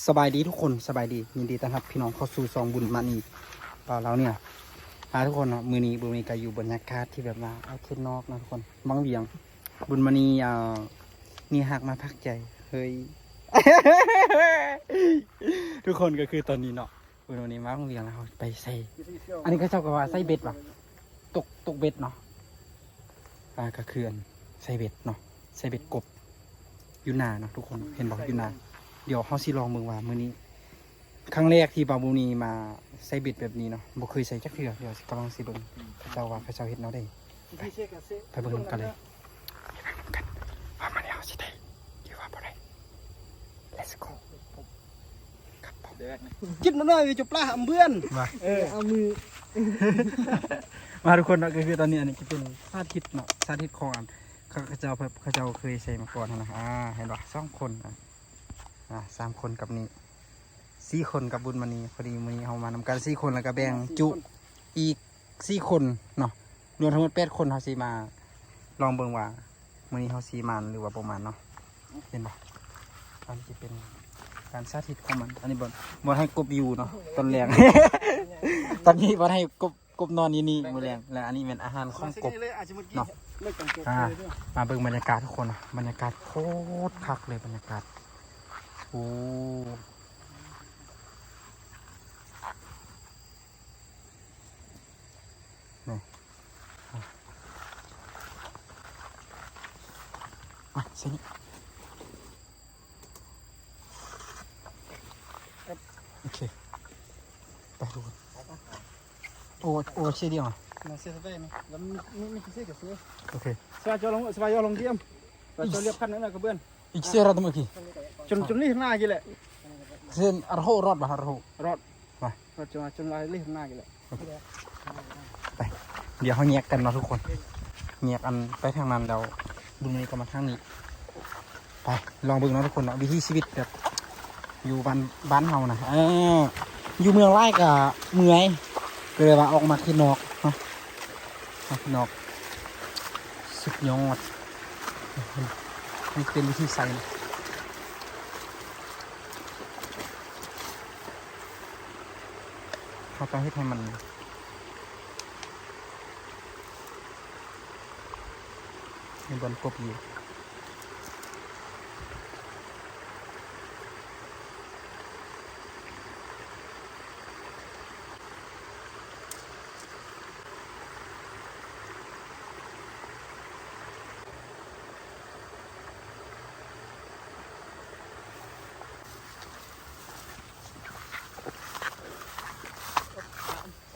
ສະບາຍດີທຸກຄົນ ສະບາຍດີ ຍິນດີຕ້ອນຮັບພີ່ນ້ອງເຂົ້າສູ່ຊ່ອງບຸນມະນີ ບ່າວລາວເໜືອ ອ່າ ທຸກຄົນເນາະ. ມື້ນີ້ບຸນມະນີກະຢູ່ບັນຍາກາດທີ່ແບບວ່າ ເຂດນອກເນາະທຸກຄົນ ວັງວຽງ ບຸນມະນີ ອ່າ ມີຮັກມາພັກໃຈ ເຮີ້ຍ ທຸກຄົນ ກະຄືຕອນນີ້ເນາະ ບຸນມະນີມາວັງວຽງແລ້ວ ເຮົາໄປໃສ່ ອັນນີ້ເຂົາເຈົ້າກະວ່າໃສ່ເບັດຫວາ ຕົກ ຕົກເບັດເນາະ ອ່າ ກະຄືອັນໃສ່ເບັດເນາະ ໃສ່ເບັດກົບ ຢູ່ນາເນາະທຸກຄົນ ເຫັນບໍ່ ຢູ່ນາ. ດຽວເຮົາຊິລອງເບິ່ງວ່າມື້ນີ້ ຄັ້ງແລກທີ່ບ່າວບຸນມະນີມາໃສ່ເບັດແບບນີ້ເນາະ ບໍ່ເຄີຍໃສ່ຈັກເທື່ອ. ດຽວກຳລັງຊິເບິ່ງເຂົາເຈົ້າວ່າເຂົາເຈົ້າເຮັດແນວໃດ ໄປ ໄປເບິ່ງນຳກັນເລີຍ ໄປເບິ່ງນຳກັນວ່າມື້ນີ້ເຮົາຊິໄດ້ ຫຼືວ່າບໍ່ໄດ້. Let's go. ຈິບໜ້ອຍໄປຈົບລະອຳເບືອນ ວ່າ ເອີ ເອົາມື ມາທຸກຄົນເນາະ ກະຄືຕອນນີ້ ອັນນີ້ຈະເປັນສາທິດເນາະ ສາທິດຂອງອັນ ເຂົາ ເຂົາເຈົ້າ ເຂົາເຈົ້າເຄີຍໃສ່ມາກ່ອນຫັ້ນນະ ອ່າ ເຫັນບໍ່ ສອງຄົນ ອ່າ ອ່າ ສາມຄົນກັບນີ້ ສີ່ຄົນກັບບຸນມະນີ. ພໍດີມື້ນີ້ເຮົາມານຳກັນສີ່ຄົນ ແລ້ວກະແບ່ງຈຸອີກສີ່ຄົນເນາະ ລວມທັງໝົດແປດຄົນ. ເຮົາຊິມາລອງເບິ່ງວ່າມື້ນີ້ເຮົາຊິໝານ ຫຼືວ່າບໍ່ໝານເນາະ ເຫັນບໍ່. ອັນນີ້ຈະເປັນການສາທິດຂອງມັນ ອັນນີ້ບ່ອນ ບ່ອນໃຫ້ກົບຢູ່ເນາະ ຕອນແລງ ຕອນນີ້ບ່ອນໃຫ້ກົບ ກົບນອນຢູ່ນີ້ມື້ແລງ ແລະອັນນີ້ແມ່ນອາຫານຂອງກົບເນາະ. ອ່າ ມາເບິ່ງບັນຍາກາດທຸກຄົນ ບັນຍາກາດໂຄດຄັກເລີຍ ບັນຍາກາດ ໂອ້ ນີ້ ອ່ະ ໃສ່ນີ້ ໂອເຄ ໄປທຸກຄົນ. ໂອ້ ໂອ້ ເຊດຽວ ໂອເຄ ສະບາຍ ສະບາຍ ລອງດຽມ ສະບາຍ ລອງດຽມ ສະບາຍ ລຽບຄັນນັ້ນນະກະເບືອນ ອີກເຊດຽວ ຈນ ຈນລີກໜ້າກີ້ແຫຼະ ເສັ້ນອາໂຮ ຮອດບໍ່ ຮອດ ຮອດ ມາ ຈນ ຈນລາຍເລກໜ້າຢູ່ແຫຼະ ໄປ ດຽວເຮົາແຍກກັນເນາະທຸກຄົນ ແຍກອັນໄປທາງນັ້ນແລ້ວ ບຸນມະນີກະມາທາງນີ້ ໄປ ລອງເບິ່ງເນາະທຸກຄົນເນາະ ວິຖີຊີວິດແບບຢູ່ບ້ານ ບ້ານເຮົານະ ເອີ ຢູ່ເມືອງຫຼາຍກະເມື່ອຍ ກະເລີຍວ່າອອກມາເຂດນອກເນາະ ມາເຂດນອກ ສຸດຍອດ ນີ້ເປັນວິທີໃສ່ນະ. ເຮົາຕ້ອງເຮັດໃຫ້ມັນ ໃຫ້ມັນກົບຢູ່.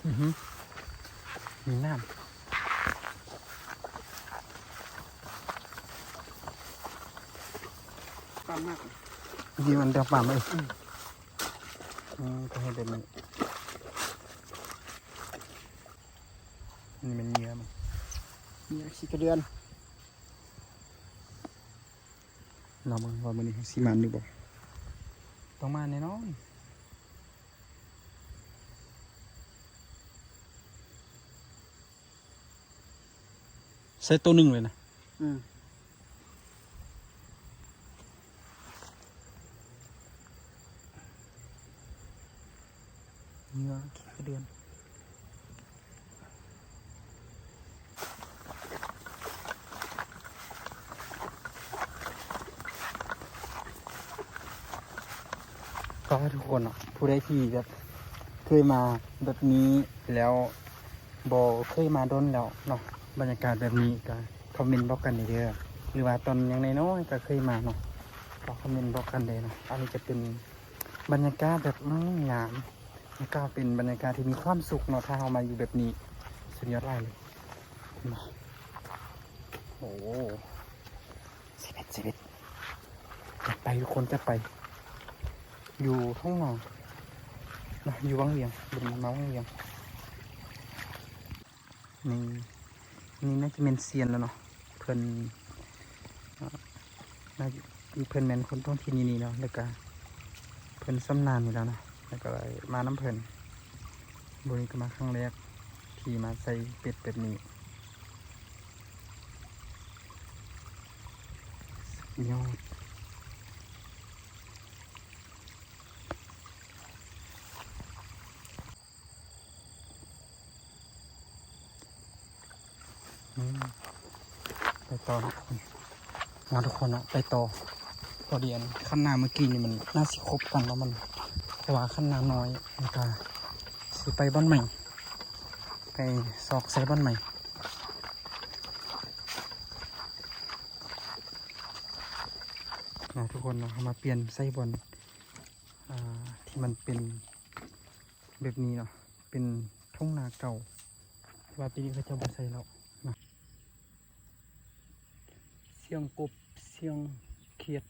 ອືຮຶ ມີນ້ຳ ປາມາກ ນີ້ມັນຈະປາມເອີຍ ອືມ ອືມ ຕ້ອງເຮັດແບບນີ້ ນີ້ແມ່ນເຫຍື່ອມັນ ເຫຍື່ອຂີ້ກະເດືອນ. ລອງເບິ່ງວ່າມື້ນີ້ເຮົາຊິໝານຫຼືບໍ່ ຕ້ອງໝານແນ່ນອນ ໃສ່ໂຕໜຶ່ງເລີຍນະ ອືມ ເຫຍື່ອຂີ້ກະເດືອນ. ກໍໃຫ້ທຸກຄົນເນາະ ຜູ້ໃດທີ່ແບບເຄີຍມາແບບນີ້ແລ້ວ ບໍ່ເຄີຍມາດົນແລ້ວເນາະ ບັນຍາກາດແບບນີ້ ກໍຄອມເມັນບອກກັນແດ່ເດີ ຫຼືວ່າຕອນຍັງນ້ອຍໆກໍເຄີຍມາເນາະ ກໍຄອມເມັນບອກກັນແດ່ເນາະ. ອັນນີ້ຈະເປັນບັນຍາກາດແບບ ອືມ ຍາມ ມັນກໍເປັນບັນຍາກາດທີ່ມີຄວາມສຸກເນາະ ຖ້າເຮົາມາຢູ່ແບບນີ້ ສຸດຍອດຫຼາຍເລີຍ. ໂອ້ ຊີວິດ ຊີວິດ ຈັດໄປທຸກຄົນ ຈັດໄປ ຢູ່ທົ່ງນາເນາະ ຢູ່ວັງວຽງ ເປັນມາວັງວຽງ. ນີ້ ນີ້ໜ້າຈະແມ່ນຊຽນແລ້ວເນາະ ເພິ່ນ ອ່າ ໜ້າຈະ ເພິ່ນແມ່ນຄົນທ້ອງຖິ່ນຢູ່ນີ້ເນາະ ແລ້ວກະເພິ່ນຊຳນານຢູ່ແລ້ວເນາະ ແລ້ວກະເລີຍມານຳເພິ່ນ. ມື້ນີ້ກະມາຄັ້ງແລກທີ່ມາໃສ່ເບັດແບບນີ້ ສຸດຍອດ. ໄປຕໍ່ເນາະ ມາທຸກຄົນເນາະ ໄປຕໍ່. ພໍດີອັນຄັນນາເມື່ອກີ້ນີ້ມັນໜ້າຊິຄົບກັນເນາະ ມັນ ເພາະວ່າຄັນນານ້ອຍ ແລ້ວກະຊິໄປບ່ອນໃໝ່ ໄປຊອກໃສ່ບ່ອນໃໝ່ເນາະ ທຸກຄົນເນາະ. ເຮົາມາປ່ຽນໃສ່ບ່ອນ ອ່າ ທີ່ມັນເປັນ ແບບນີ້ເນາະ ເປັນທົ່ງນາເກົ່າ ແຕ່ວ່າປີນີ້ເຂົາເຈົ້າບໍ່ໃສ່ແລ້ວນະ. ສຽງກົບ ສຽງຂຽດ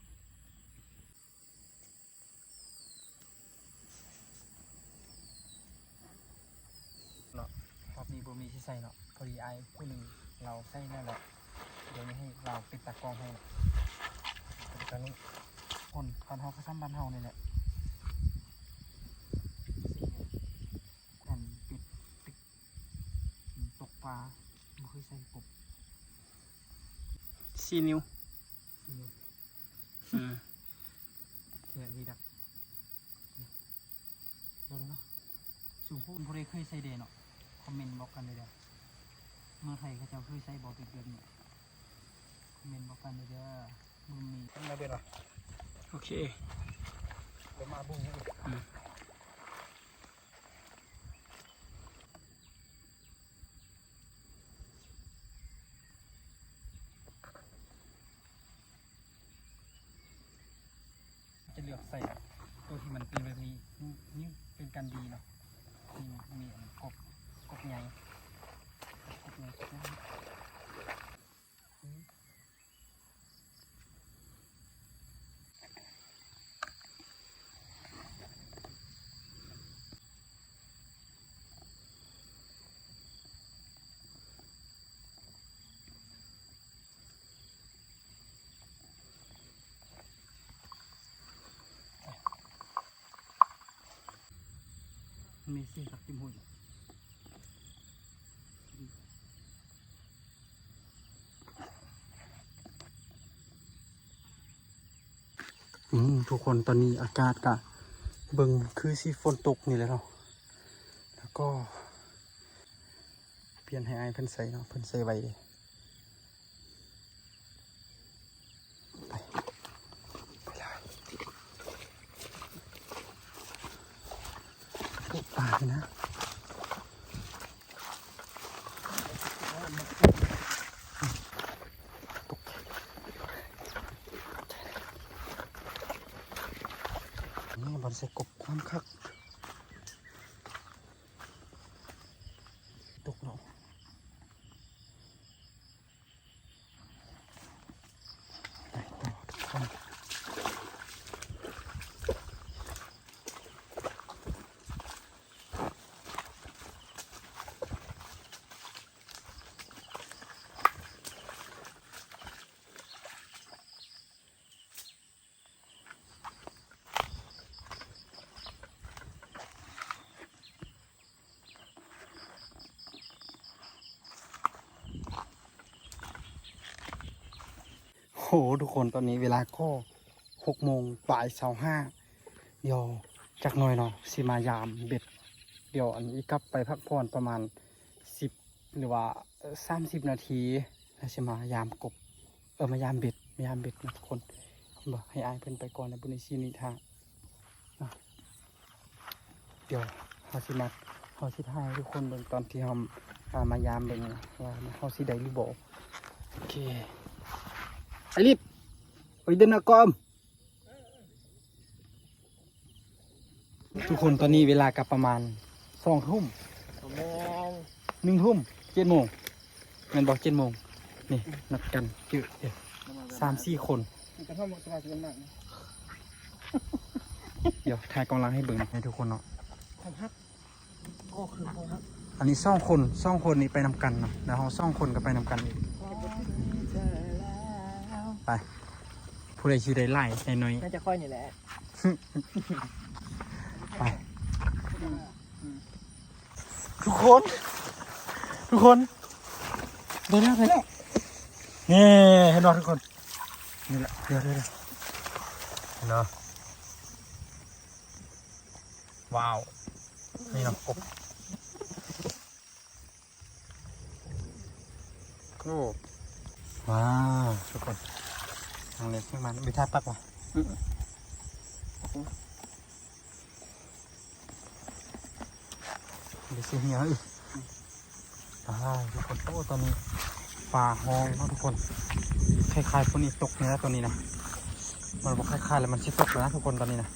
ເນາະ ຮອບນີ້ບໍ່ມີຊິໃສ່ເນາະ ພໍດີອ້າຍຜູ້ໜຶ່ງລາວໃສ່ແລ້ວແຫຼະ. ດຽວນີ້ໃຫ້ລາວເປັນຕາກ້ອງໃຫ້ເນາະ. ຕອນນີ້ຄົນບ້ານເຮົາ ຄືຊ້ຳບ້ານເຮົານີ້ແຫຼະ ອັນປິດ ປິດ ຕົກປາ ບໍ່ເຄີຍໃສ່ກົບ ສີ່ນິ້ວ ສີ່ນິ້ວ ອືມ ແຂນມີດັກ ເບິ່ງເນາະ. ຊຸມຜູ້ ຜູ້ໃດເຄີຍໃສ່ແດ່ເນາະ ຄອມເມັນບອກກັນເດີ. ເມືອງໄທເຂົາເຈົ້າເຄີຍໃສ່ບໍ່ແບບ ແບບນີ້ ຄອມເມັນບອກກັນເດີ. ບໍ່ມີ ເປັນລະເບີດຫວາ? ໂອເຄ ເດີມາບຸ້ງໃຫ້ອີກ ອືມ. ຈະເລືອກໃສ່ໂຕທີ່ມັນເປັນແບບນີ້ ນີ້ເປັນການດີເນາະ. ນີ້ມີອັນກົບ ກົບໃຫຍ່ ກົບໃຫຍ່ ກົບໃຫຍ່. ມີສຽງສັກກິມຫຸຍ. ອືມ ທຸກຄົນ ຕອນນີ້ອາກາດກະເບິ່ງຄືຊິຝົນຕົກນີ້ແຫຼະເນາະ ແລ້ວກໍປ່ຽນໃຫ້ອ້າຍເພິ່ນໃສ່ເນາະ ເພິ່ນໃສ່ໄວເດ້. ໄປ ໄປເລີຍ ຕົກປາຢູ່ນະ ຕົກ ນີ້ບ່ອນໃສ່ກົບ ຄວາມຄັກ ຕົກແລ້ວ. ໄປຕໍ່ທຸກຄົນ. ໂຫ ທຸກຄົນ ຕອນນີ້ເວລາກໍຫົກໂມງປາຍຊາວຫ້າ ດຽວຈັກໜ່ອຍເນາະ ຊິມາຢາມເບັດ. ດຽວອັນນີ້ກັບໄປພັກຜ່ອນປະມານສິບ ຫຼືວ່າສາມສິບນາທີ ແລ້ວຊິມາຢາມກົບ ເອີ ມາຢາມເບັດ ມາຢາມເບັດນະທຸກຄົນ. ເຫັນບໍ່? ໃຫ້ອ້າຍເພິ່ນໄປກ່ອນ ແລ້ວບາດນີ້ຊິນີ້ຖ້າ ດຽວເຮົາຊິມາ ເຮົາຊິຖ່າຍໃຫ້ທຸກຄົນເບິ່ງຕອນທີ່ເຮົາ ອ່າ ມາຢາມເບິ່ງວ່າເຮົາຊິໄດ້ຫຼືບໍ່. ໂອເຄ ໄອລິດ ໄປເດີນນະກອມ. ທຸກຄົນ ຕອນນີ້ເວລາກໍປະມານສອງທຸ່ມ ໜຶ່ງທຸ່ມ ເຈັດໂມງ ແມ່ນບໍ່? ເຈັດໂມງ ນີ້ນັດກັນເຈີ ສາມສີ່ຄົນ. ດຽວຖ່າຍກອງຫຼັງໃຫ້ເບິ່ງໃຫ້ທຸກຄົນເນາະ. ຄວາມຮັກ ກໍຄືຄວາມຮັກ. ອັນນີ້ສອງຄົນ ສອງຄົນນີ້ໄປນຳກັນເນາະ ແລ້ວເຮົາສອງຄົນກໍໄປນຳກັນອີກ. ໄປ ຜູ້ໃດຊິໄດ້ຫຼາຍໄດ້ໜ້ອຍ? ໜ້າຈະຂ້ອຍນີ້ແຫຼະ. ໄປ ທຸກຄົນ ທຸກຄົນ ໄດ້ແລ້ວ ໄດ້ແລ້ວ. ນີ້ ເຫັນບໍ່ທຸກຄົນ? ນີ້ແຫຼະ ດຽວ ດຽວ ດຽວ ເຫັນບໍ່? ວ້າວ ນີ້ເນາະ ກົບ. ໂອ້ ວ້າວ ທຸກຄົນ ທາງເລັກມາ ໄປຖ່າຍປັກວ່າ ອື ໄປຊື້ເຫຍື່ອອີກ ອ້າວ ທຸກຄົນ ໂອ້ ຕອນນີ້ຟ້າຮ້ອງເນາະທຸກຄົນ ຄ້າຍໆຝົນອີກຕົກນີ້ນະ ຕອນນີ້ນະ ມັນບໍ່ຄ້າຍໆ ແລ້ວ ມັນຊິຕົກແລ້ວນະທຸກຄົນ ຕອນນີ້ນະ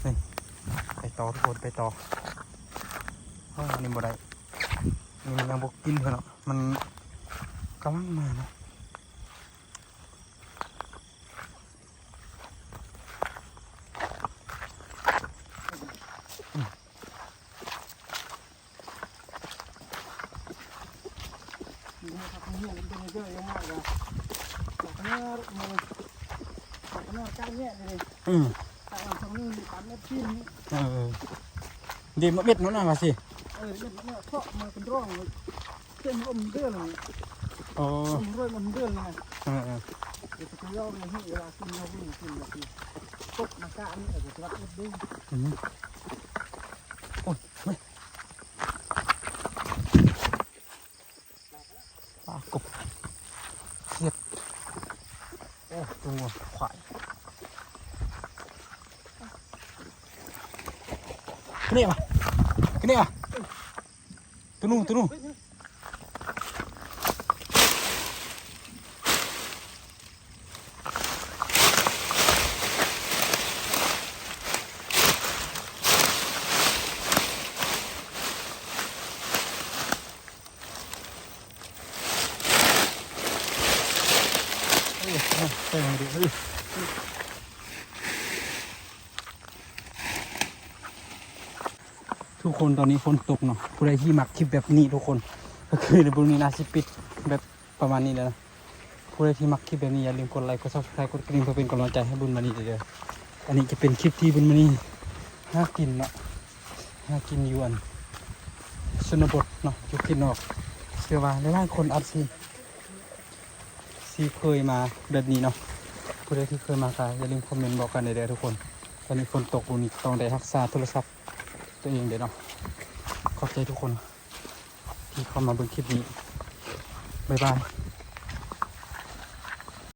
ນີ້ ໄປຕໍ່ທຸກຄົນ ໄປຕໍ່ ໂອ້ ອັນນີ້ບໍ່ໄດ້ ນີ້ມັນຍັງບໍ່ກິນເທື່ອເນາະ ມັນກຳລັງມາເນາະ. ອືມ ເອີ ເດັດໝາກເມັດນັ້ນນະວ່າຊິ ເອີ ເດັດໝາກເມັດເນາະ ເພາະມັນເປັນຮ່ອງ ເສັ້ນລົມເດືອນ ອໍ ລົມເດືອນນະ ເອີໆ ເວລາກິນເຮົາກິນກິນແບບນີ້ ຕົກມາກະນີ້ກໍຊິວ່າເອັດເດ້ ອືມ ໂອ້ຍ ເຮີ້ຍ ປາກົບ ຂຽດ ໂອ້ ຕົວຄວາຍ ຂຶ້ນນີ້ວະ ຂຶ້ນນີ້ວະ ຕົວໜູ ຕົວໜູ. ທຸກຄົນ ຕອນນີ້ຝົນຕົກເນາະ ຜູ້ໃດທີ່ມັກຄລິບແບບນີ້ທຸກຄົນ ກໍຄືໃນບຸນນີ້ນາຊິປິດແບບປະມານນີ້ແລ້ວນະ. ຜູ້ໃດທີ່ມັກຄລິບແບບນີ້ ຢ່າລືມກົດໄລ ກົດ Subscribe ກົດກະດິ່ງ ເພື່ອເປັນກຳລັງໃຈໃຫ້ບຸນມະນີເດີ. ອັນນີ້ຈະເປັນຄລິບທີ່ບຸນມະນີຫາກິນເນາະ ຫາກິນຢູ່ອັນຊົນນະບົດເນາະ ຢູ່ເຂດນອກ ເຊື່ອວ່າຫຼາຍໆຄົນອາດຊິ ຊິເຄີຍມາແບບນີ້ເນາະ. ຜູ້ໃດທີ່ເຄີຍມາກໍຢ່າລືມຄອມເມັນບອກກັນເດີທຸກຄົນ. ຕອນນີ້ຝົນຕົກ ບຸນນີ້ຕ້ອງໄດ້ຮັກສາໂທລະສັບຕົວເອງເດີເນາະ. ຂອບໃຈທຸກຄົນທີ່ເຂົ້າມາເບິ່ງຄລິບນີ້. ບາຍບາຍ.